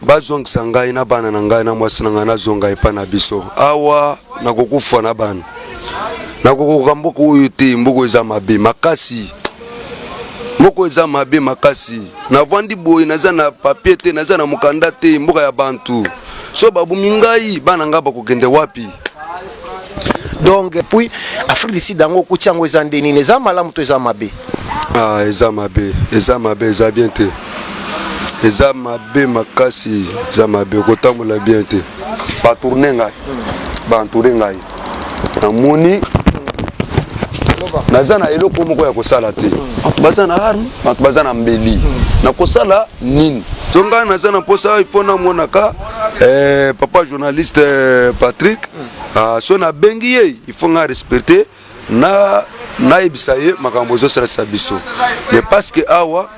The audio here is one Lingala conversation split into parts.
Bazongisa ngai na bana na ngai na mwasi na ngai, nazonga epai na biso. Awa nakokufa na bana, nakokoka mboka oyo te. Mboka eza mabe makasi, mboka eza mabe makasi. Navandi boye, naza na papier te, naza na mokanda te, mboka ya bantu. So babumi ngai, bana ngai bakokende wapi? Donc puis Afrique du Sud yango okuti yango eza nde nini? Eza malamu to eza mabe? Ah, eza mabe, eza mabe, eza bien te, eza mabe makasi, eza mabe, kotambola bien te. Batourne ngai, baentoure ngai, namoni naza na eloko moko ya kosala te. Bato baza na arme, bato baza na mbeli, nakosala nini? So ngai naza na mposa, ifo namonaka eh, papa journaliste eh, Patrick. Ah, so nabengi ye, il faut nga respecter na nayebisa ye makambo ezosalisa biso, mais parce que awa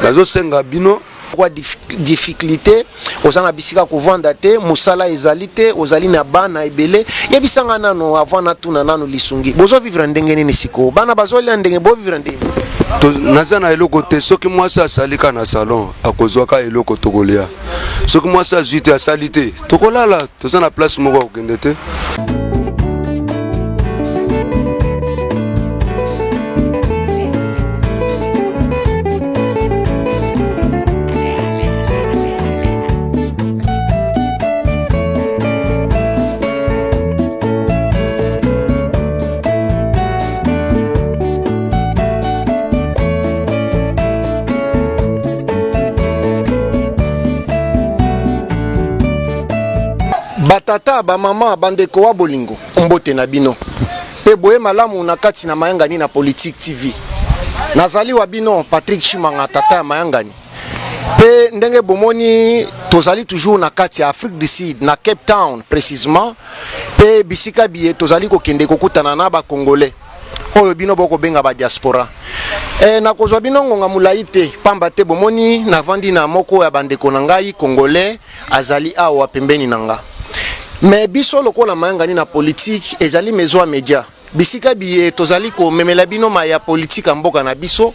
nazosenga bino. Kwa difficulté, oza na bisika kovanda te, mosala ezali te, ozali na bana ebele. Yebisanga nano, avant natuna nano lisungi, bozovivre ndenge nini sikoyo? Bana bazolia ndenge, bovivre ndenge? Naza na eloko te. Soki mwasi asali ka na salon, akozwaka eloko tokolia. Soki mwasi azwi te, asali te, tokolala. Toza na place moko ya kokende te. Batata, bamama, bandeko wa bolingo, mbote na bino mpe boye malamu na kati na Mayangani na Politique TV. Nazali wa bino Patrick Chimanga, tata ya Mayangani. Mpe ndenge bomoni, tozali toujours na kati ya Afrique du Sud, na Cape Town précisément, mpe bisika biye tozali kokende kokutana na Bacongolais oyo bino bokobenga ba diaspora. Nakozwa bino ngonga molai te, pamba te bomoni navandi na moko ya bandeko na ngai congolais, azali awa pembeni na nga. Me biso lokola Mayangani na Politike ezali maison ya media, bisika biye tozali komemela bino ma ya politike ya mboka na biso.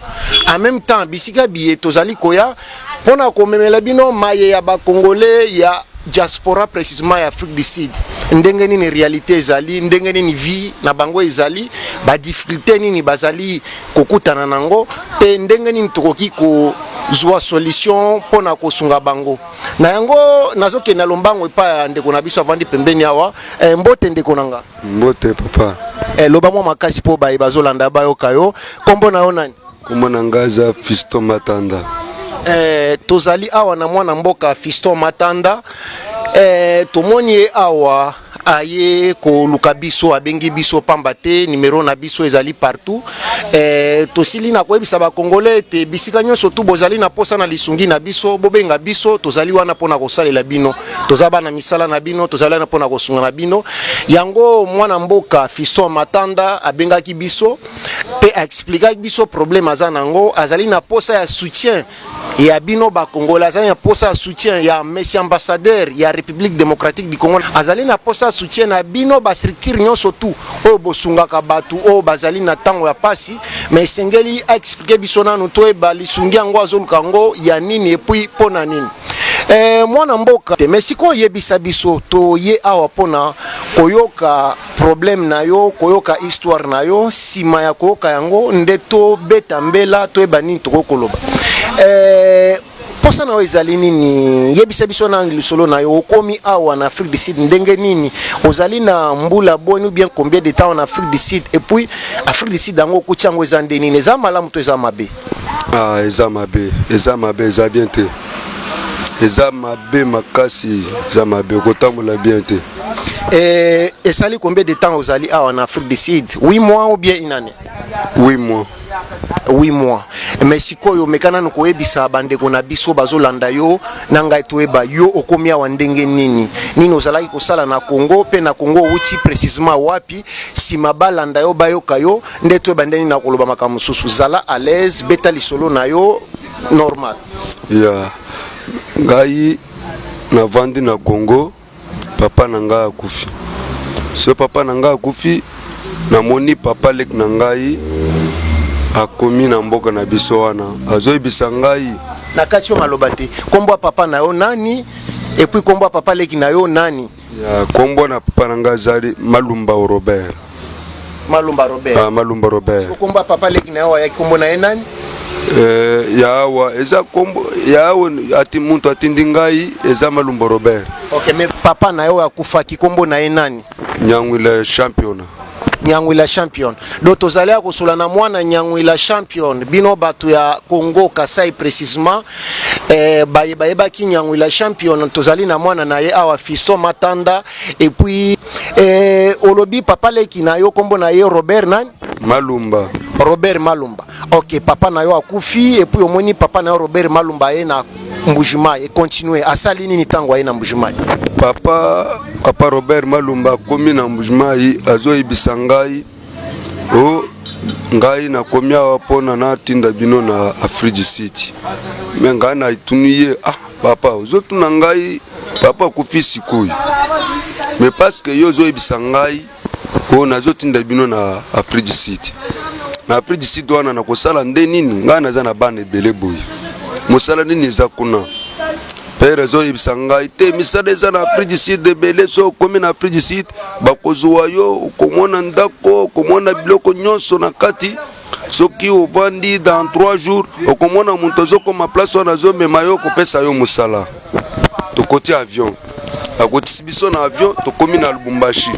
En même temps, bisika biye tozali koya mpona komemela bino maye ya Bacongolais ya diaspora, précisément ya Afrique du Sud, ndenge nini réalité ezali, ndenge nini vie na bango ezali, badifficulté nini bazali kokutana nango, mpe ndenge nini tokoki kozwa solution mpona kosunga bango. Na yango nazokende na lombango epai ya ndeko na biso avandi pembeni awa. Mbote ndeko na nga. Mbote papa. Loba mwa makasi mpo baye bazolanda bayoka yo. Nkombo na yo nani? Kombo na ngai aza Fiston Matanda. Tozali awa na mwana mboka Fiston Matanda. Tomoni ye awa aye koluka biso, abengi biso pamba te numero na biso ezali partout. Tosili na koyebisa Bakongole ete bisika nyonso tu bozali na posa na lisungi na biso, bobenga biso, tozali wana mpona kosalela bino. Toza bana misala na bino, tozali wana mpona kosunga na bino. Yango mwana mboka Fiston Matanda abengaki biso mpe aexplikaki biso problème aza nango. Azali na posa ya soutien ya bino Bakongole, azali na posa ya soutien ya monsieur ambassadeur ya République démocratique du Congo, azali na posa ya soutien na bino bastructure nyonso tu oyo bosungaka bato oyo bazali na ntango ya pasi. Mais esengeli aexplike biso nanu, toyeba lisungi yango azoluka yango ya nini et puis mpo na nini. Mwana mboka te, mais sikoyo oyebisa biso, toye awa mpona koyoka problème na yo, koyoka histoire na yo. Nsima ya koyoka yango nde tobeta mbela, toyeba nini tokoki koloba. Posa na yo ezali nini? Yebisa biso na lisolo na yo. Okomi awa na Afrique du Sud ndenge nini? Ozali na mbula boni ou bien combien de temps en Afrique du Sud? Et puis Afrique du Sud yango okuti yango eza nde nini? Eza malamu to eza mabe? Ah, eza mabe, eza mabe, eza bien te, eza mabe makasi, eza mabe, kotambola bien te. Esali combien de temps ozali awa na Afrique du Sud? 8 mois ou bien une année? 8 mois. 8 mois. Mais sikoyo meka nanu koyebisa bandeko na biso bazolanda yo na ngai, toyeba yo okomi awa ndenge nini, nini ozalaki kosala na Congo, mpe na Congo outi précisément wapi. Nsima balanda yo, bayoka yo nde toyeba ndenge nini na koloba makambo mosusu. Zala à l'aise, beta lisolo na yo normal. Ya ngai, navandi na Congo, papa na ngai akufi. So papa na ngai akufi, namoni papa leki na ngai akomi na mboka na biso wana, azoyebisa ngai. Na kati yo maloba te, nkombo ya papa na yo nani? Et puis kombo ya papa leki na yo nani? Ya kombo na papa na ngai azali Malumba Robert. Malumba Robert. Ah, Malumba Robert. Kombo ya papa leki na yo ayaki kombo na ye nani? Eh, ya awa eza kombo ya awa ati muntu atindi ngai eza Malumba Robert. Ok, mais papa na yo akufaki kombo na ye nani? Nyangwila champion. Nyangwila champion. Donc tozali ya kosola na mwana Nyangwila champion. Bino bato ya Congo Kasai précisément eh, baye bayebaki Nyangwila champion tozali na mwana na ye awa Fiston Matanda et puis eh, olobi papa leki na yo kombo na ye Robert nani? Malumba. Robert Malumba. Ok, papa na yo akufi et puis omoni papa na yo Robert Malumba ye na Mbujimayi et continuer asali nini ntango aye na Mbujimayi? Papa Robert Malumba akomi na Mbujimayi azoyebisa ngai o ngai nakomi awa mpona natinda bino na Afrique du Sud. Me ngai natuni ye, ah papa ozotuna ngai papa akufi sikoyo, mais parce que yo ozoyebisa ngai o nazotinda bino na Afrique du Sud. Na Afrique du Sud wana nakosala nde nini? Ngai naza na bana ebele boye, mosala nini eza kuna? Pere azoyebisa ngai te misala eza na Afrique du Sud ebele, so okomi na Afrique du Sud bakozwa yo, okomona ndako, okomona biloko nyonso na kati. Soki ovandi dans 3 jours okomona moto azokoma place wana azomema yo kopesa yo mosala. Tokoti avion, akotisi biso na avion, tokomi na Lubumbashi.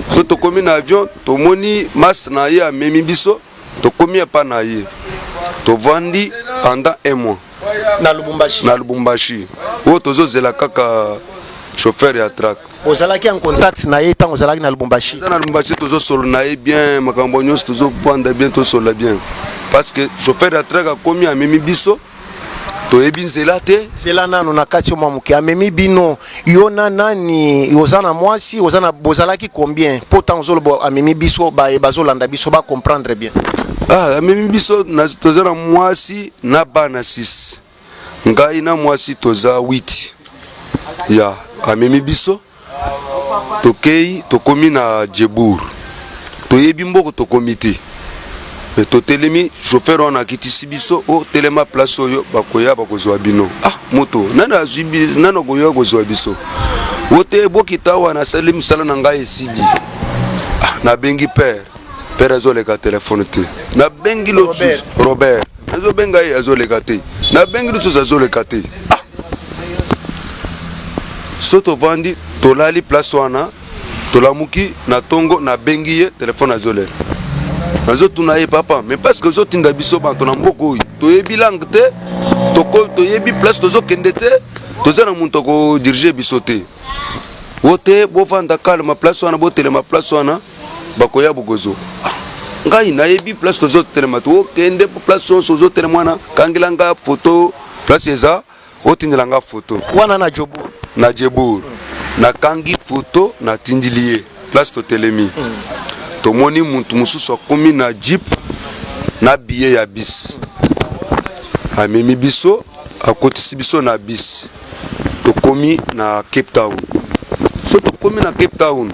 So tokomi na avion, tomoni mas na ye amemi biso, tokomi epa na ye, tovandi pendant un mois na Lubumbashi. Na Lubumbashi oyo tozozela kaka chauffeur ya truck. Ozalaki en contact na ye ntango ozalaki na Lubumbashi? Na Lubumbashi tozosolola na ye bien, makambo nyonso tozopanda bien, tosolola bien parce que chauffeur ya truck akomi amemi biso, toyebi nzela te. Nzela nano na kati mwa moke amemi bino, yo na nani? Oza na mwasi, oza na bozalaki combien? Po ntango ozoloba amemi biso, baye bazolanda biso ba comprendre bien. Ah, amemi biso toza na mwasi na bana 6, ngai na mwasi toza 8. Ya amemi biso tokei, tokomi na Djebour, toyebi mboko tokomi te. Me totelemi, chauffeur wana akitisi biso, o telema place oyo bakoya bakozwa bino. Ah, moto nani azwi nani akoya kozwa biso? O te bokita awa, nasali mosala na ngai esili. Ah, nabengi père, père azoleka telefone te. Nabengi losusu Robert, nazobenga ye azoleka te. Nabengi lisusu azoleka te. Ah, so tovandi tolali place wana, tolamuki na tongo, nabengi ye telefone azolela. Nazotuna ye papa, mais parce que ozotinda biso bato na mboka oyo toyebi langue te, toyebi place tozokende te, toza na moto akodirige biso te. O te bovanda calme place wana, botelema place wana bakoya bokozwa. Ah, ngai nayebi place tozotelema te, okende place nyonso ozotelema wana, kangela nga photo place eza, otindela nga photo wana na Djebour. Na Djebour nakangi photo, natindili ye place totelemi. Tomoni mutu mosusu akomi na jeep na billet ya bis, amemi biso, akotisi biso na bis, tokomi na Cape Town. So tokomi na Cape Town,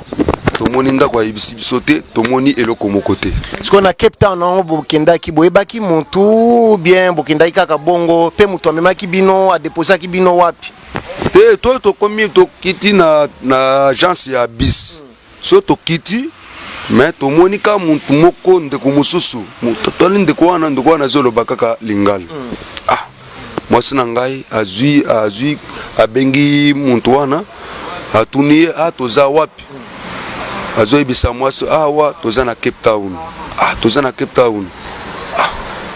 tomoni ndako ayebisi biso te, tomoni eloko moko te. Sikoyo na Cape Town yango bokendaki, boyebaki motu bien? Bokendaki kaka bongo mpe moto amemaki bino adeposaki bino wapi? Te, to tokomi tokiti na agence ya bis. So tokiti, me tomoni ka motu moko, ndeko mosusu, totali ndeko wana, ndeko wana azoloba kaka lingala. Ah, mwasi na ngai azwi abengi motu wana, atuni ye, ah toza wapi? Azoyebisa mwasi, awa toza na Cape Town. Ah, toza na Cape Town. Ah,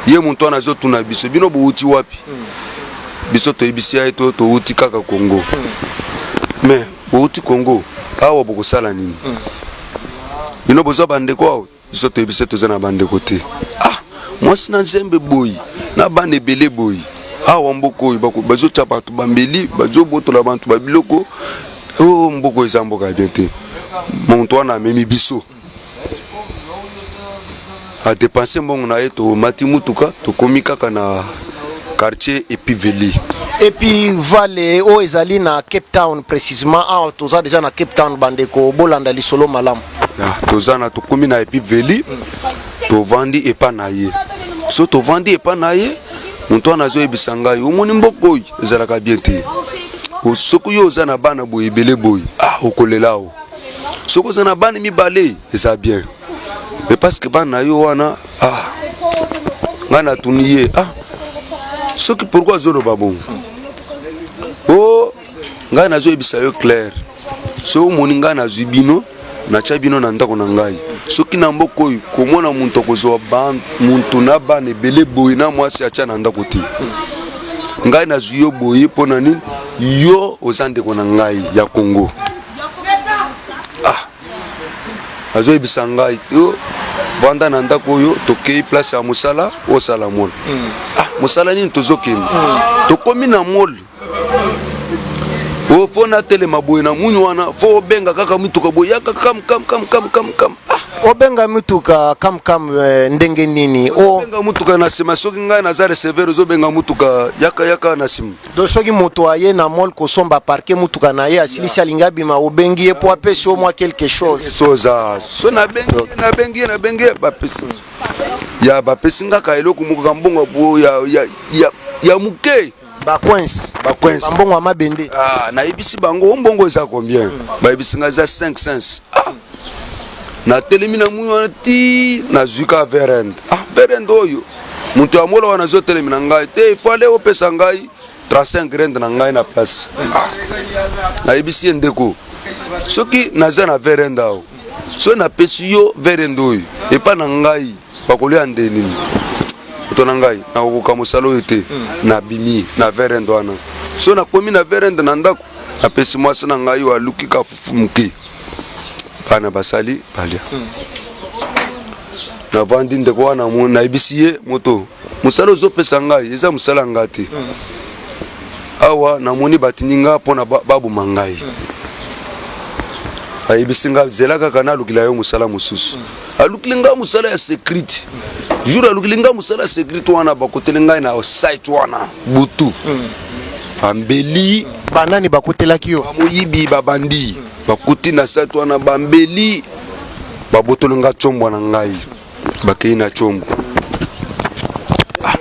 ye motu wana azotuna biso, bino bowuti wapi? Biso toyebisi ye to towuti kaka Congo. Mais bowuti Congo awa bokosala nini? Bino bozwa bandeko awa? Biso toyebisi toza na bandeko te. Ah, mwasi na nzembe boyi na bana ebele boyi awa mboka oyo bazotia bato bambeli, bazobotola bato babiloko. Oyo mboka eza mboka ya bien te. Moto wana amemi biso, adepense mbongo na ye, tomati mutuka, tokomi kaka na quartier Epiveli. Et puis vale oyo ezali na Cape Town précisément. Awa toza déjà na Cape Town, bandeko bolanda lisolo malamu. Toza na tokomi na Epiveli, tovandi epa na ye. So tovandi epa na ye, moto wana azoyebisa ngai, omoni mboka oyo ezalaka bien te. Soki yo oza na bana boye ebele boye, ah, okolela o. Soki oza na bana mibale, eza bien, mais parce que bana na yo wana, ah, ngai natuni ye, ah, soki pourquoi azoloba bongo? O ngai nazoyebisa yo clair, soki omoni ngai nazwi bino, natya bino na ndako na ngai, soki na mboka oyo komona moto akozwa moto na bana ebele boye na mwasi atya na ndako te. Ngai nazwi yo boye mpo na nini? Yo oza ndeko na ngai ya Congo. Ah, azoyebisa ngai yo vanda na ndako oyo, tokei place ya mosala, osala mall. Ah, mosala nini? Tozokende, tokomi na mall o fo natelema boye na muni wana, fo obenga kaka mituka boye, yaka kam kam kam kam kam kam. Ah, obenga mituka kam kam, ndenge nini o? Obenga mutuka na nsima. Soki ngai naza receveur, ozobenga mutuka yaka yaka na nsima. Donc soki moto aye na mall kosomba, parquer mutuka na ye, asilisi, alingi abima, obengi ye mpo apesi yo mwa quelque chose. So oza so nabengi ye, nabengi ye, nabengi ye, bapesi ya bapesi ngaka eloko moko ka mbongo bo ya moke. Bacoins. Bacoins. Bambongo ya mabende. Ah, nayebisi bango o mbongo eza combien? Bayebisi nga eza 500. Ah, natelemi na muni wana ti nazwi ka 20 rand. Ah, 20 rand oyo, moto ya mall wana azotelemi na ngai te, ifale opesa ngai 35 rand na ngai na place. Ah, nayebisi ye, ndeko, soki naza na 20 rand awa, soki napesi yo 20 rand oyo, epa na ngai bakolia nde nini? Moto na ngai, nakokoka mosala oyo te. Nabimi na 20 rand wana. So nakomi na 20 rand na ndako, napesi mwasi na ngai oyo, aluki ka fufu moke, bana basali balia. Navandi, ndeko wana nayebisi ye, moto, mosala ozopesa ngai eza mosala ya ngai te. Awa namoni batindi nga mpona baboma ngai. Ayebisi nga, zela kaka nalukila yo mosala mosusu. Alukili nga mosala ya sécurité. Jour alukili nga mosala ya sécurité wana, bakoteli ngai na site wana butu, bambeli. Banani bakotelaki yo? Bamoyibi, babandi, bakuti na site wana bambeli, babotoli nga tsombwa na ngai, bakei na tshombo. Ah,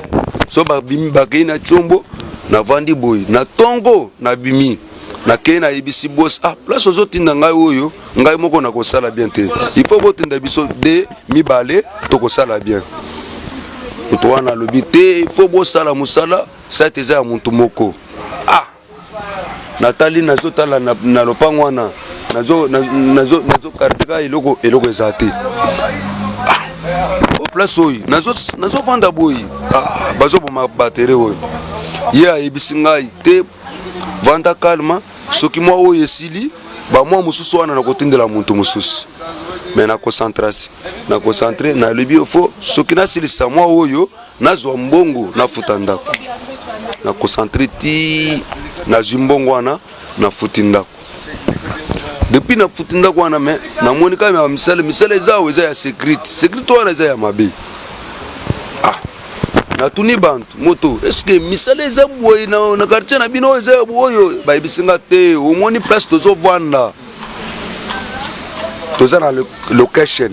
so babimi, bakei na tshombo. Navandi boye na ntongo, nabimi, nakei, nayebisi boss, ah, place ozotinda ngai oyo, ngai moko nakosala bien te, il faut botinda biso de mibale, tokosala bien. Moto wana alobi te, il faut bosala mosala, site eza ya motu moko. Ah, natali, nazotala na lopango wana, nazokarteka eloko eza te. Ah, o place oyo nazovanda boye, ah, bazoboma batere oyo. Ye ayebisi ngai te, vanda calme, soki mwa oyo esili, bamwa mosusu wana nakotindela moto mosusu. Mais na concentration, na concentre, nalobi fo soki nasilisa mwa oyo, nazwa mbongo, nafuta ndako. Na concentre ti nazwi mbongo wana, nafuti ndako. Depuis nafuti ndako wana, me namoni kaka misala, misala eza awa, eza ya sécurité. Sécurité wana eza ya mabe. Ah, natuni bantu, moto, est-ce misala eza boye na quartier na bino oyo eza ya oyo? Bayebisi nga te, omoni place tozovanda, toza na location,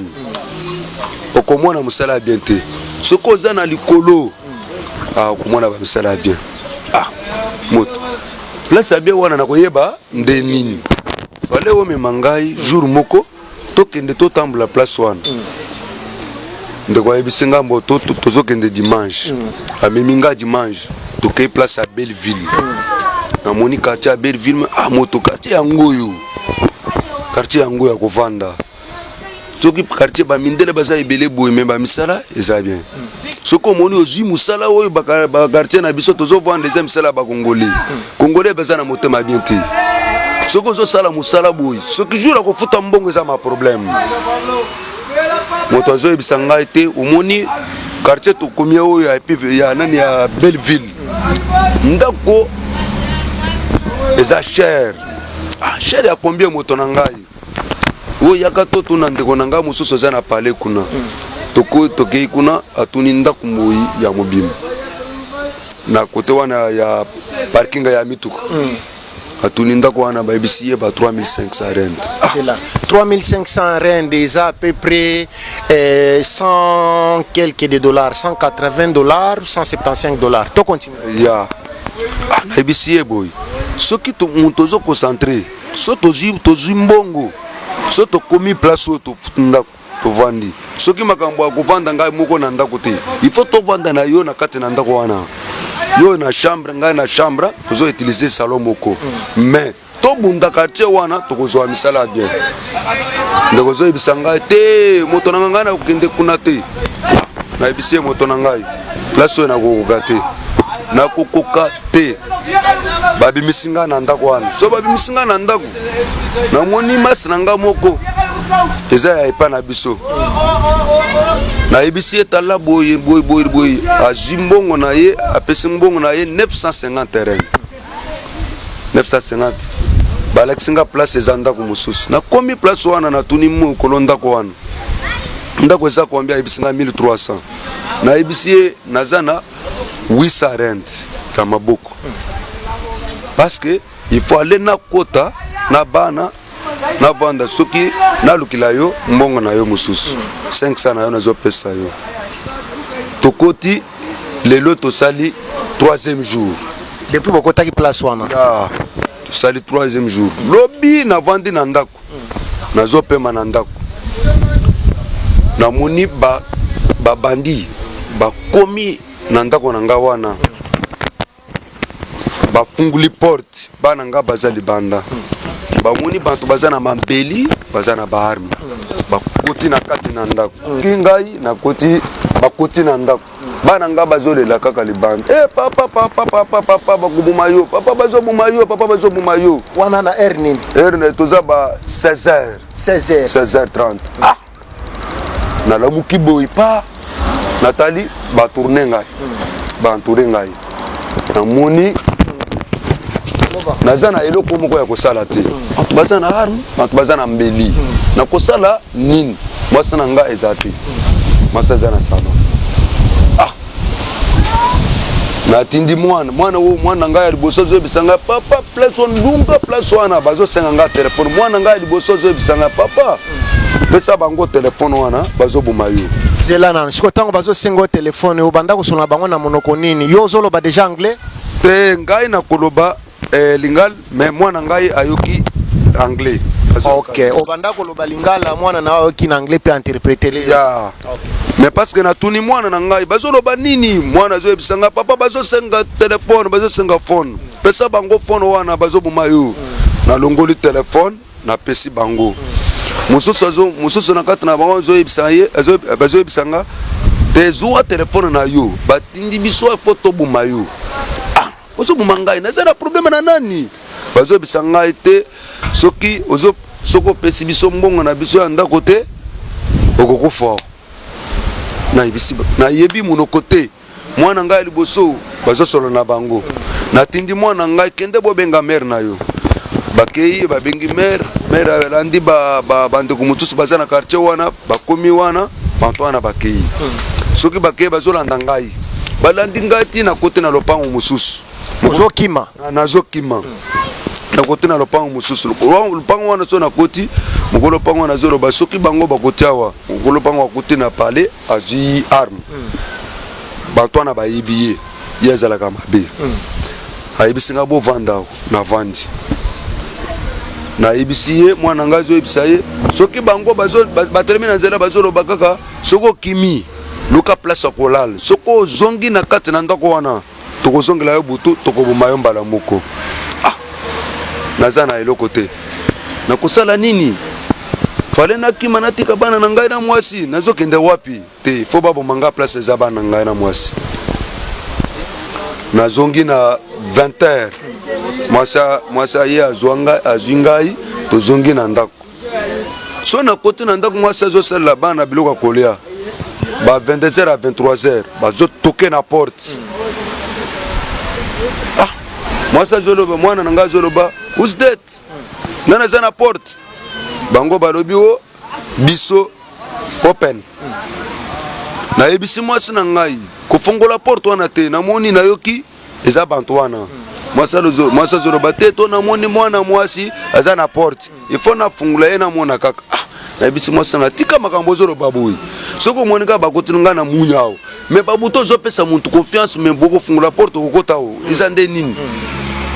okomona mosala ya bien te. Soki oza na likolo, ah, okomona bamisala ya bien. Ah, moto, place ya bien wana nakoyeba nde nini? Fale omema ngai jour moko, tokende totambola place wana. Ndeko ayebisi nga mbo tozokende dimanche. Amemi nga dimanche, tokei place ya Belleville. Namoni quartier ya Belleville. Ah, moto, quartier yango oyo, quartier yango ya kovanda. Soki quartier bamindele baza ebele boye, me bamisala eza bien. Soki omoni ozwi mosala oyo, baquartier na biso tozovanda eza misala ya bakongolais. Congolais baza na motema bien te. Soki ozosala mosala boye, soki jour akofuta mbongo, eza ma problème. Moto azoyebisa ngai te, omoni quartier tokomi oyo ya ya nani, ya Belleville, ndako eza cher. Ah, cher ya combien? Moto na ngai oyo, yaka totuna ndeko na ngai mosusu aza na palais kuna. Tokei kuna, atuni ndako moi ya mobimba na kote wana ya parking ya mituka. Atuni ndako wana, bayebisi ye ba 3500 rand. Ah. C'est là 3500 rand eza à peu près 100 quelques de dollars, 180 dollars, 175 dollars. To continue. Ya, ah, nayebisi ye boye. Soki moto ozo concentre, so tozwi mbongo, so tokomi place oyo tofuti ndako, tovandi. Soki makambo ya kovanda ngai moko na ndako te, il faut tovanda na yo na kati na ndako wana, yo na chambre, ngai na chambre, tozo utiliser salon moko. Mais tobunda quartier wana, tokozwa misala ya bien. Ndeko ozoyebisa ngai te, moto na ngai, ngai nakokende kuna te. Nayebisi ye, moto na ngai, place oyo nakokoka te, nakokoka te. Babimisi ngai na ndako wana. So babimisi ngai na ndako, namoni masi na ngai moko eza ya epai na biso. Nayebisi ye, tala boye boye boye boye. Azwi mbongo na ye, apesi mbongo na ye 950 rand, 950. Balakisi nga place eza ndako mosusu. Nakomi place wana, natuni mokolo ndako wana, ndako eza combien? Ayebisi nga 1300. Nayebisi ye, naza na 800 rand ya maboko, parce que il faut aller nakota na bana navanda. Soki nalukila yo mbongo na yo mosusu 500 na yo, nazopesa yo. Tokoti lelo, tosali troisième jour. Depuis bokotaki place wana? Ya, tosali troisième jour. Lobi navandi na ndako, nazopema na ndako, namoni babandi bakomi na ndako na nga wana, bafunguli porte. Bana nga baza libanda, bamoni bato baza na mambeli, baza na ba armes, bakoti na kati na ndako. Ki ngai nakoti, bakoti na ndako, bana nga bazolela kaka libanda: "E papa, papa, papa, papa, bakoboma yo, papa, bazoboma yo, papa, bazoboma yo." Wana na heure nini? Heure toza ba 16 heures. 16 heures? 16h30. Ah, nalamuki boye pa, natali ba tourne ngai, ba entoure ngai. Namoni naza na eloko moko ya kosala te. Bato baza na arme, bato baza na mbeli, nakosala nini? Mwasi na ngai eza te, mwasi aza na salon. Ah, natindi mwana, mwana oyo, mwana na ngai ya liboso azoyebisa ngai: "Papa, place wana, ndunga place wana, bazosenga ngai telefone." Mwana ngai ya liboso azoyebisa ngai: "Papa, pesa bango telefone wana, bazoboma yo." Zela nano. Siko ntango bazosenga yo telefone, obanda kosolola bango na monoko nini? Yo ozoloba déjà anglais? Te, ngai nakoloba lingala, mais mwana ngai ayoki anglais. Ok, obanda koloba lingala, mwana na yo ayoki na anglais mpe interpréter. Ya, mais parce que natuni mwana na ngai, bazoloba nini? Mwana azoyebisa ngai: "Papa, bazosenga telefone, bazosenga phone, pesa bango phone wana, bazoboma yo." Nalongoli telefone, napesi bango. Mosusu mosusu na kati na bango azoyebisa ye, bazoyebisa nga te: "Zuwa telefone na yo, batindi biso fo toboma yo." Ah, ozoboma ngai, naza na problème na nani? Bazoyebisa ngai te, soki ozo soki opesi biso mbongo na biso ya ndako te, okokufa. Nayebisi, nayebi monoko te. Mwana ngai ya liboso bazosolo na bango. Natindi mwana ngai: "Kende bobenga mère na yo." Bakei, babengi mère. Mère alandi bandeko mosusu baza na quartier wana, bakomi wana, banto wana bakei. Soki bakei, bazolanda ngai, balandi ngai ti nakoti na lopango mosusu. Ozokima? Nazokima, nakoti na lopango mosusu. Lopango wana, so nakoti, mokolo lopango wana azoloba: "Soki bango bakoti awa." Mokolo lopango akoti na palais, azwi arme. Bato wana bayebi ye, ye azalaka mabe. Ayebisi nga: "Bovanda awa." Navandi, nayebisi ye, mwana ngai azoyebisa ye: "Soki bango batelemi na nzela, bazoloba kaka, soki okimi, luka place ya kolala. Soki ozongi na kati na ndako wana, tokozongela yo butu, tokoboma yo mbala moko." Ah, naza na eloko te, nakosala nini? Fale nakima, natika bana na ngai na mwasi, nazokende wapi? Te, fo baboma nga, place eza bana na ngai na mwasi. Nazongi na 20 heures, mwasi, mwasi aye azwa ngai, azwi ngai, tozongi na ndako. So nakoti na ndako, mwasi azosalela bana biloko ya kolia. Ba 22 heures à 23 heures, bazotoke na porte. Ah, mwasi azoloba, mwana na ngai azoloba: "Who's that? Nani aza na porte?" Bango balobi: "O biso, open." Nayebisi mwasi na ngai kofongola porte wana te, namoni, nayoki eza bantu wana. Mwasi azoloba: "Te, to namoni mwana mwasi aza na porte, il faut nafungola ye, namona kaka." Ah, nayebisi mwasi na: "Tika makambo ozoloba boye. Soki omoni kaka bakotini ngai na munya awo, mais babutu ozopesa motu confiance, mais bokofungola porte, okokota awo, eza nde nini?"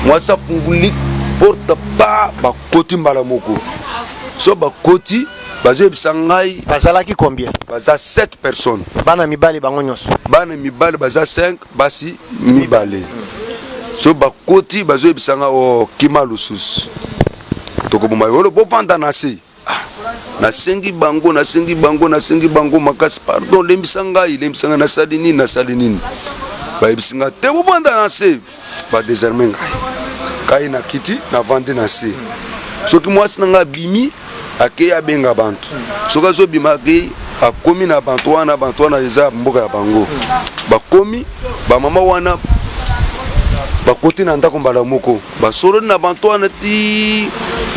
Mwasi afunguli porte pa, bakoti mbala moko. So bakoti, bazoyebisa ngai. Bazalaki combien? Baza 7 personnes. Bana mibali bango nyonso? Bana mibali baza 5, basi mibale. So bakoti, bazoyebisa ngai: "O kima lisusu, tokoboma yo. Olo bovanda na se." Ah, nasengi bango, nasengi bango, nasengi bango makasi: "Pardon, lembisa ngai, lembisa ngai, nasali nini, nasali nini?" Bayebisi ngai te: "Bovanda na se." Badésarmer ngai, kai na kiti, navandi na se. Soki mwasi na ngai abimi, akei, abenga bantu. Soki azobima, akei, akomi na bantu wana. Bantu wana eza mboka ya bango. Bakomi, bamama wana bakoti na ndako mbala moko, basololi na bantu wana ti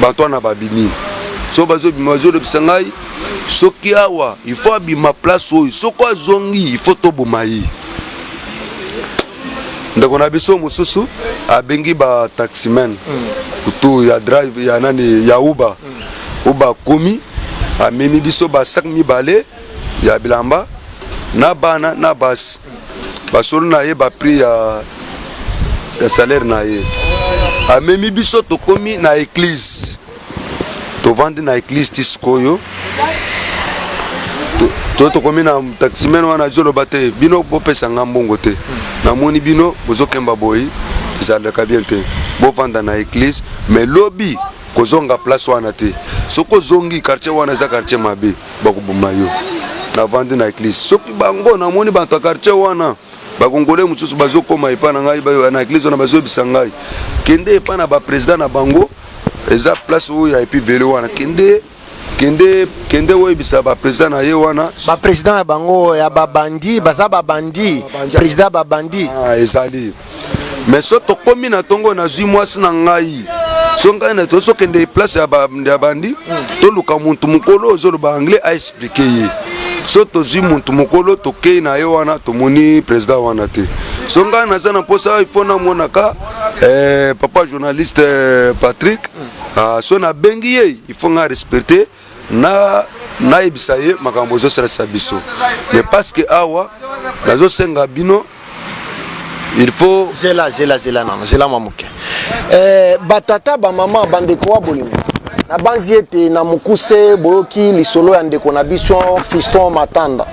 bantu wana babimi. So bazobima, bazolobisa ngai: soki awa, il faut abima place oyo, soki azongi, il faut toboma ye. Ndeko na biso mosusu abengi bataximen kutu ya drive ya nani, ya Uber. Uber akomi, amemi biso basac mibale ya bilamba na bana na basi. Basolo na ye baprix ya salaire na ye. Amemi biso, tokomi na église, tovandi na église ti sikoyo. To tokomi na taximen wana, azoloba te: "Bino bopesa nga mbongo te. Namoni bino bozokemba boyi, ezalaka bien te. Bovanda na église, mais lobi kozonga place wana te. Soki ozongi quartier wana, eza quartier mabe, bakoboma yo." Navandi na église. Soki bango namoni bato ya quartier wana, bakongole mosusu bazokóma epai na ngai na église wana, bazoyebisa ngai: "Kende epai na baprésident na bango, eza place oyo ya epi vele wana. Kende, kende, kende, oyebisa baprésident na ye wana." Baprésident na bango ya babandi, baza babandi, président ya babandi. Ah, ezali. Mais so tokomi na ntongo, nazwi mwasi na ngai. So ngai na tozokende place ya bandi, toluka muntu mokolo ozoloba anglais, aexpliquer ye. So tozwi muntu mokolo, tokei na ye wana, tomoni président wana te. So ngai naza na mposa, ifo namonaka papa journaliste Patrick. Ah, so nabengi ye, il faut ngai respecter na nayebisa ye makambo ezosalisa biso. Mais parce que awa nazosenga bino, il faut Zela, zela, zela nano, zela mwa moke. Batata, bamama, bandeko wa bolingo, nabanzi ete na mokuse boyoki lisolo ya ndeko na biso Fiston Matanda.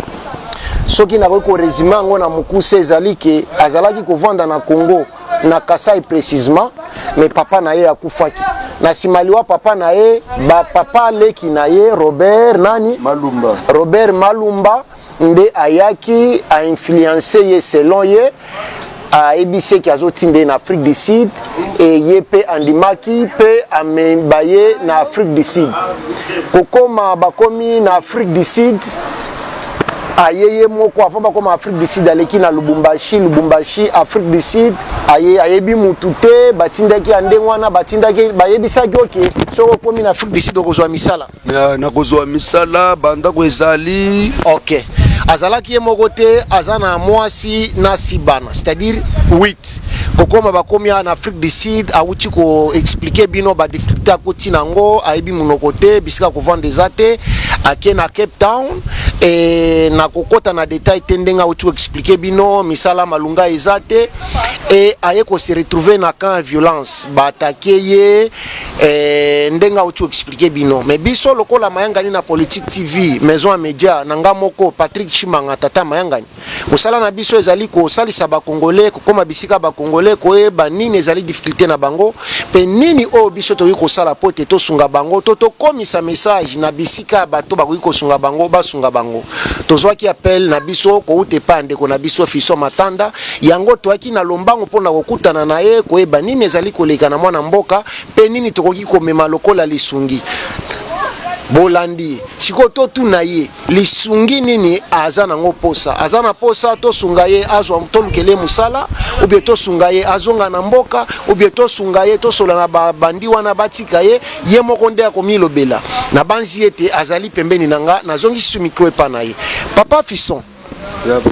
Soki nakoki korésumer yango na mokuse, ezali ke azalaki kovanda na Congo, na Kasai précisement, mais papa na ye akufaki. Na nsima liwa papa na ye, bapapa leki na ye Robert nani? Malumba. Robert Malumba nde ayaki ainfluencer ye. Selon ye, ayebisi eke azotinda ye na Afrique du Sud e ye mpe andimaki mpe ameba ye na Afrique du Sud. Kokoma bakomi na Afrique du Sud, aye ye moko. Avant bakoma Afrique du Sud, aleki na Lubumbashi. Lubumbashi, Afrique du Sud, aye, ayebi mutu te. Batindaki ya ndenge wana, batindaki, bayebisaki: "Oke, soki okomi na Afrique du Sud, okozwa misala." Nakozwa misala, bandako ezali. Ok, azalaki ye moko te, aza na mwasi na six bana, c'est-à-dire 8. Kokoma bakomi awa na Afrique du Sud, awuti koexpliquer bino badifficulté akoti nango. Ayebi monoko te, bisika kovanda eza te. Ake na Cape Town e, na kokɔta na détail te, ndenge awuti koexpliquer bino, misala malunga eza te e aye kose retrouver na camp ya violence, baattaquer ye ndenge awuti koexpliquer bino. Mais biso lokola Mayangani na Politique TV, maison ya média na nga moko Patrick Chimanga, tata Mayangani, mosala na biso ezali kosalisa bakongole kokóma bisika bakongole, koyeba nini ezali difficulté na bango mpe nini oyo biso tokoki kosala po ete tosunga bango, to tokomisa message na bisika ya bato bakoki kosunga bango, basunga bango. Tozwaki appel na biso kouta epai ya ndeko na biso Fiston Matanda. Yango toyaki na lombango mpona kokutana na ye, koyeba nini ezali koleka na mwana mboka mpe nini tokoki komema lokola lisungi. Bolandi ye. Sikoyo totuna ye lisungi nini aza nango posa. Aza na posa tosunga ye azwa, tolukele mosala, ou bien tosunga ye azonga na mboka, ou bien tosunga ye tosola na babandi wana batika ye? Ye moko nde akomilobela. Nabanzi ete azali pembeni na nga. Nazongisi micro epa na ye. Papa Fiston.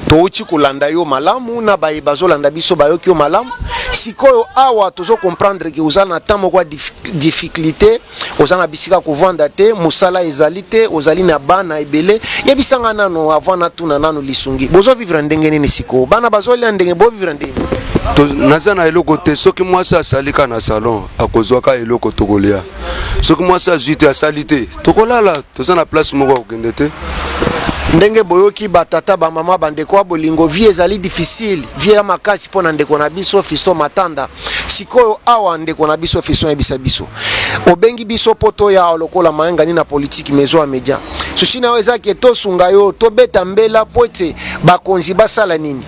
Touti kolanda yo malamu na baye bazolanda biso bayoki yo malamu. Sikoyo awa tozo comprendre ke oza na temps moko ya difficulté, oza na bisika kovanda te, mosala ezali te, ozali na bana ebele. Yebisa nga nano avant natuna nano lisungi, bozo vivre ndenge nini sikoyo? Bana bazolia ndenge, bo vivre ndenge? Naza na eloko te. Soki mwasi asali ka na salon, akozwaka eloko tokolia. Soki mwasi azwi te, asali te, tokolala. Toza na place moko ya kokende te. Ndenge boyoki, batata, bamama, bandeko ya bolingo, vie ezali difficile, vie ya makasi mpo na ndeko na biso Fiston Matanda. Sikoyo awa ndeko na biso Fiston, yebisa biso, obengi biso mpo toya lokola mayangani na politike, maison ya media. Susi na yo eza ke tosunga yo, tobeta mbela mpo ete bakonzi basala nini?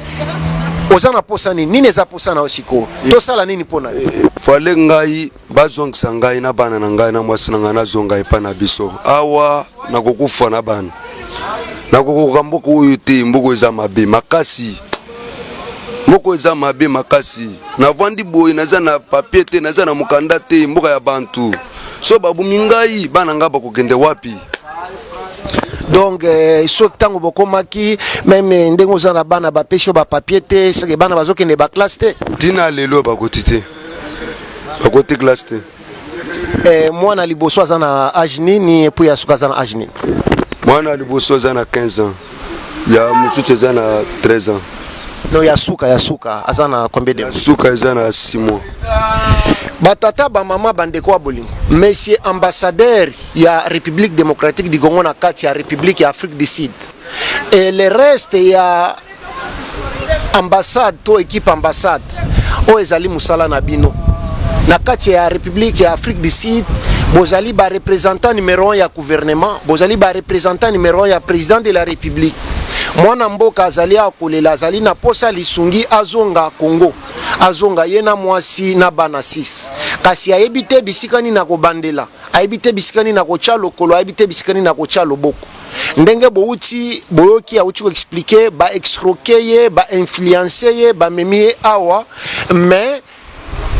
Oza na posa nini? Nini eza posa na yo sikoyo? Tosala nini mpo na yo? Fale ngai bazongisa ngai na bana na ngai na mwasi na ngai, nazonga epai na biso. Awa nakokufa na bana, nakokoka mboka oyo te. Mboka eza mabe makasi, mboka eza mabe makasi. Navandi boye, naza na papier te, naza na mokanda te. Mboka ya bantu, so babumi ngai, bana ngai bakokende wapi? Donc soki ntango bokomaki même, ndenge oza na bana, bapesi yo bapapier te, soki bana bazokende baclasse te? Ntina lelo bakoti te, bakoti classe te. Mwana liboso aza na age nini, et puis ya suka aza na age nini? Mwana liboso aza na 15 ans, ya mosusu eza na 13 ans. No, ya suka, ya suka aza na combien de Ya suka eza na 6 mois. Batata, bamama, bandeko ya bolingo, monsieur ambassadeur ya République démocratique du Congo na kati ya République ya Afrique du Sud et le reste ya ambassade to équipe ambassade oyo ezali mosala na bino na kati ya République ya Afrique du Sud, bozali bareprésentant numéro 1 ya gouvernement, bozali bareprésentant numéro 1 ya président de la République. Mwana mboka azali akolela, azali na posa lisungi, azonga Congo, azonga ye na mwasi na bana 6, kasi ayebi te bisika nini akobandela, ayebi te bisika nini akotya lokolo, ayebi te bisika nini akotya loboko. Ndenge bouti boyoki, auti koexpliquer, baescroquer ye, bainfluencer ye, bamemi ye awa, mais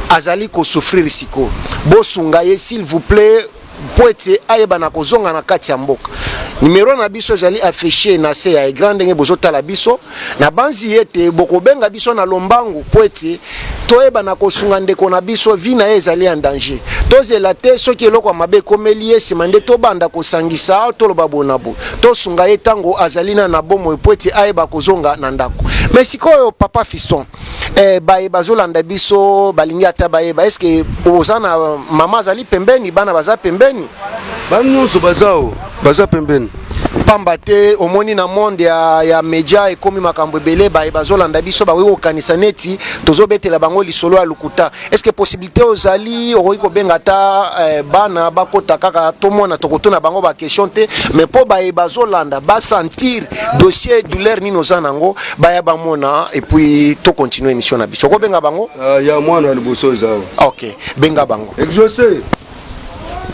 azali kosouffrir sikoyo. Bosunga ye, s'il vous plaît, mpo ete ayeba na kozonga na kati ya mboka. Numero na biso ezali affiché na se ya écran. Ndenge bozotala biso, na banzi ete bokobenga biso na lombangu mpo ete toyeba na kosunga ndeko na biso. Vie na ye ezali en danger. Tozela te soki eloko ya mabe ekomeli ye, nsima nde tobanda kosangisa, toloba boye na boye. Tosunga ye ntango azali na bomoi mpo ete ayeba kozonga na ndako. Mais sikoyo, papa Fiston, baye bazolanda biso balingi ata bayeba, est ce que oza na mama azali pembeni, bana baza pembeni? Bana nyonso baza o baza pembeni. Pamba te omoni, na monde ya media ekomi makambo ebele. Baye bazolanda biso bakoki kokanisa neti tozobetela bango lisolo ya lokuta. Est ce que possibilité ozali, okoki kobenga ata bana bakota kaka, tomona, tokotuna bango baquestion te, mais mpo baye bazolanda basentir dossier, douleur nini oza nango, baya bamona, et puis tocontinue émission na biso. Okobenga bango? Ya mwana ya liboso eza awa. Ok, benga bango. Exaucé,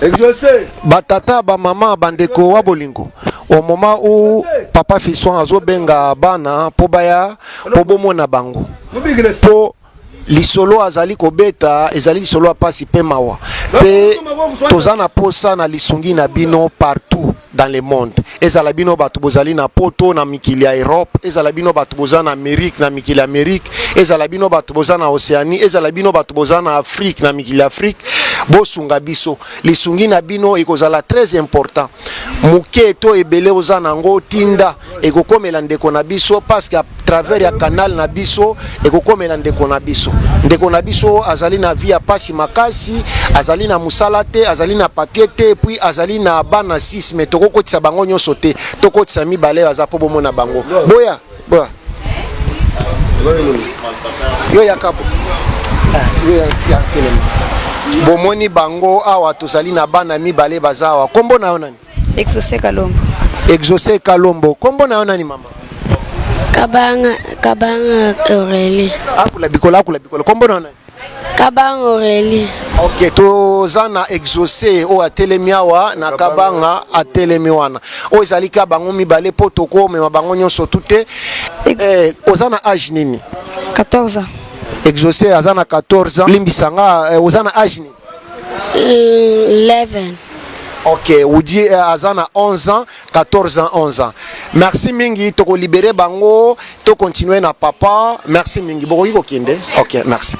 Exaucé. Batata, bamama, bandeko wa bolingo, au moment où papa Fiston azobenga bana mpo baya, mpo bomona bango, mpo lisolo azali kobeta ezali lisolo ya pasi mpe mawa, mpe toza na posa na lisungi na bino partout dans le monde. Ezala bino bato bozali na Poto, na mikili ya Europe, ezala bino bato boza na Amérique, na mikili ya Amérique, ezala bino bato boza na Océanie, ezala bino bato boza na Afrique, na mikili ya Afrique, bosunga biso. Lisungi na bino ekozala très important. Moke to ebele oza nango, tinda, ekokomela ndeko na biso, parce que à travers ya canal na biso ekokomela ndeko na biso. Ndeko na biso azali na vie ya pasi makasi, azali na mosala te, azali na papier te, puis azali na bana 6, mais tokokotisa bango nyonso te, tokotisa mibale aza mpo bomona bango. Boya, boya, yo yaka bo. Ah, yo ya telema. Bomoni bango awa, tozali na bana mibale baza awa. Kombo na yo nani? Exaucé Kalombo. Exaucé Kalombo. Kombo na yo nani, mama? Kabanga, Kabanga Aurélie. Akula bikola, akula bikola. Kombo na yo nani? Kabanga Aurélie. Ok, toza na Exaucé oyo atelemi awa, na Kabanga atelemi wana. Oyo ezali ka bango mibale mpo tokomema bango nyonso tu te. Oza na age nini? 14 ans. Exaucé aza na 14 ans. Limbisa nga, oza na age nini? 11. Ok, udi aza na 11 ans. 14 ans, 11 ans. Merci mingi, toko libérer bango, to continuer na papa. Merci mingi. Bokoki kokende. OK, merci.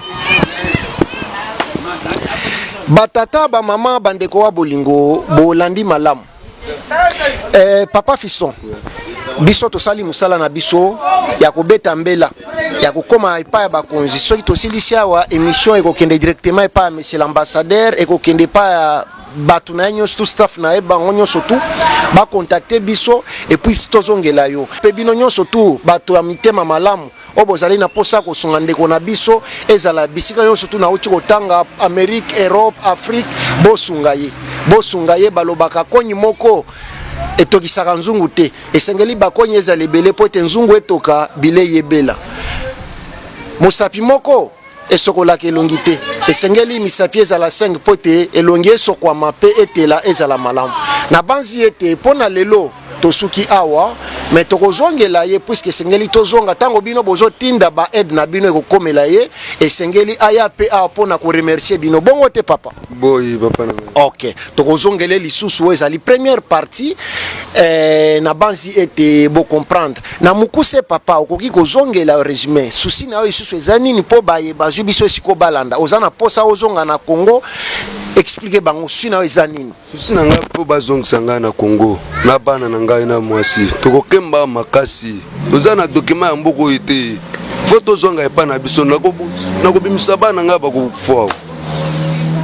Batata, ba mama, bandeko wa bolingo, bolandi malamu. Eh, papa Fiston, biso tosali mosala na biso ya kobeta mbela ya kokóma epai ya bakonzi. Soki tosilisi awa émission, ekokende directement epai ya monsieur l'ambassadeur, ekokende epai ya bato na ye nyonso, tu staff na ye, bango nyonso tu bacontacte biso et puis tozongela yo. Mpe bino nyonso tu bato ya mitema malamu oyo bozali na mposa kosunga ndeko na biso, ezala bisika nyonso tu nauti kotanga, Amérique, Europe, Afrique, bosunga ye, bosunga ye. Balobaka konyi moko etokisaka nzungu te. Esengeli bakonyi ezala ebele mpo ete nzungu etoka bilei ebela. Mosapi moko esokolaka elongi te. Esengeli misapi ezala 5 mpo ete elongi esokwama mpe etela ezala malamu. Nabanzi ete mpo na lelo tosuki awa, me tokozongela ye puisque esengeli tozonga. Ntango bino bozotinda baaide na bino ekokomela ye, esengeli aya mpe awa mpo na koremercier bino. Bongo te, papa? Boyi, papa na ngai. Ok, tokozongela lisusu. Oyo ezali première partie. Na banzi ete bocomprendre na mokuse. Papa, okoki kozongela résumé souci na yo lisusu eza nini, mpo baye bazwi biso esiko balanda? Oza na posa ozonga na Congo. Explique bango souci na yo eza nini. Souci na ngai, mpo bazongisa ngai na Congo na bana na ngai na mwasi. Tokokemba makasi, toza na document ya mboka oyo te. Fo tozonga epai na biso. Nakobimisa bana ngai, bakokufa.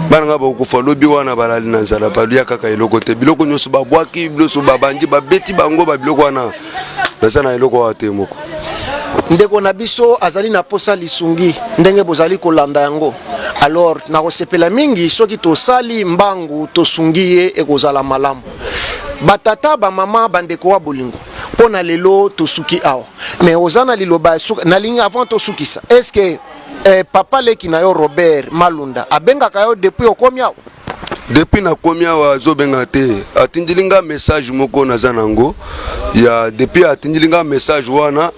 Bana ngai bakokufa lobi wana, balali na nzala, balia kaka eloko te. Biloko nyonso babwaki, biloko babandi babeti bango babiloko wana. Naza na eloko awa te moko. Ndeko na biso azali na posa lisungi ndenge bozali kolanda yango. Alors nakosepela mingi soki tosali mbangu, tosungi ye, ekozala malamu. Batata, bamama, bandeko wa bolingo, mpo na lelo tosuki awa. Mais oza na liloba ya suka? Nalingi avant tosukisa, est ce que papa leki na yo Robert Malunda abengaka yo depuis okomi awa? Depuis nakomi awa, azobenga te. Atindili nga message moko, naza nango ya depuis atindili nga message wana,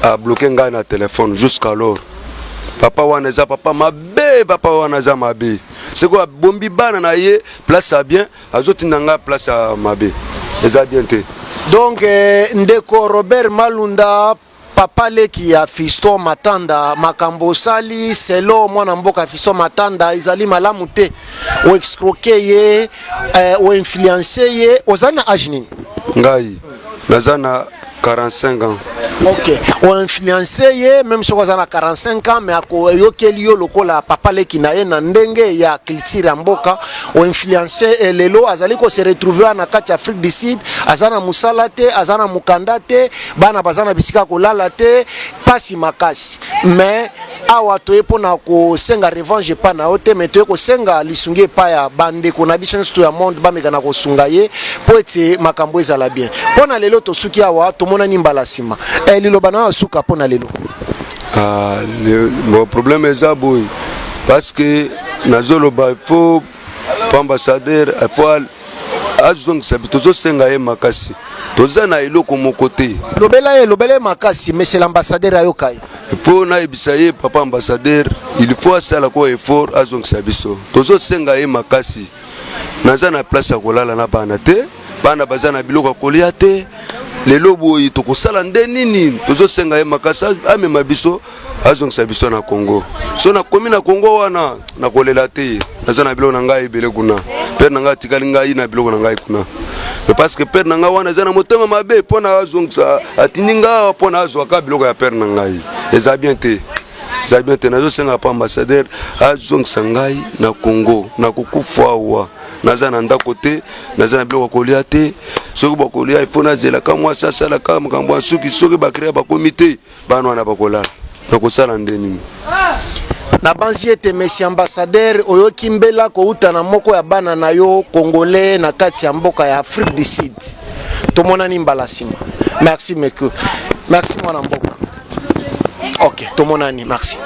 abloquer ngai na telefone jusqu'alors. Papa wana eza papa mabe, papa wana aza mabe. Sikoyo abombi bana na ye place ya bien, azotinda ngai place ya mabe, eza bien te. Donc ndeko Robert Malunda, papa leki ya Fiston Matanda, makambo osali selo mwana mboka Fiston Matanda ezali malamu te. Oescroquer ye, oinfluencer ye. Ozali na age nini? Ngai naza na 45 ans. Ok, oinfluencer ye. Même soki aza na 45 ans, mais akoyokeli yo lokola papa leki na ye na ndenge ya culture ya mboka. Oinfluencer, lelo azali kose retrouver wana na kati ya Afrique du Sud, aza na mosala te, aza na mokanda te, bana baza na bisika kolala te, pasi makasi. Mais awa toye mpona kosenga revanche epai na yo te, mais toye kosenga lisungi epai ya bandeko na biso nyonso ya monde, bameka na kosunga ye mpo ete makambo ezala bien. Mpo na lelo tosuki awa, tomonani mbala nsima. Liloba na yo ya suka mpo na lelo? Ah, bon, problème eza boye, parce que nazoloba, il faut ambassadeur, il faut azongisa. Tozosenga ye makasi, toza na eloko moko te. Lobela ye, lobela ye makasi, monsieur l'ambassadeur ayoka ye. Il faut nayebisa ye, papa ambassadeur, il faut asala ko effort, azongisa biso. Tozosenga ye makasi. Naza na place ya kolala na bana te, bana baza na biloko ya kolia te. Lelo boye tokosala nde nini? Tozosenga ye makasi, amema biso, azongisa biso na Congo. So nakomi na Congo wana, nakolela te. Naza na biloko na ngai ebele kuna. Père na ngai atikali ngai na biloko na ngai kuna, mais parce que père na ngai wana eza na motema mabe, mpo na azongisa, atindi ngai awa mpo na azwaka biloko ya père na ngai. Eza bien te, eza bien te. Nazosenga pa ambassadeur azongisa ngai na Congo. Nakokufa awa, naza na ndako te, naza na biloko ya kolia te. Soki bakolia, ifo nazelaka mwasi asalaka makambo ya suki. Soki bacréa bakomi te, bana wana bakolala, nakosala nde nini? Nabanzi ete monsieur ambassadeur oyoki mbela kouta na moko ya bana na yo congolais na kati ya mboka ya Afrique du Sud. Tomonani mbala nsima. Merci meke, merci mwana mboka. Ok, tomonani, merci.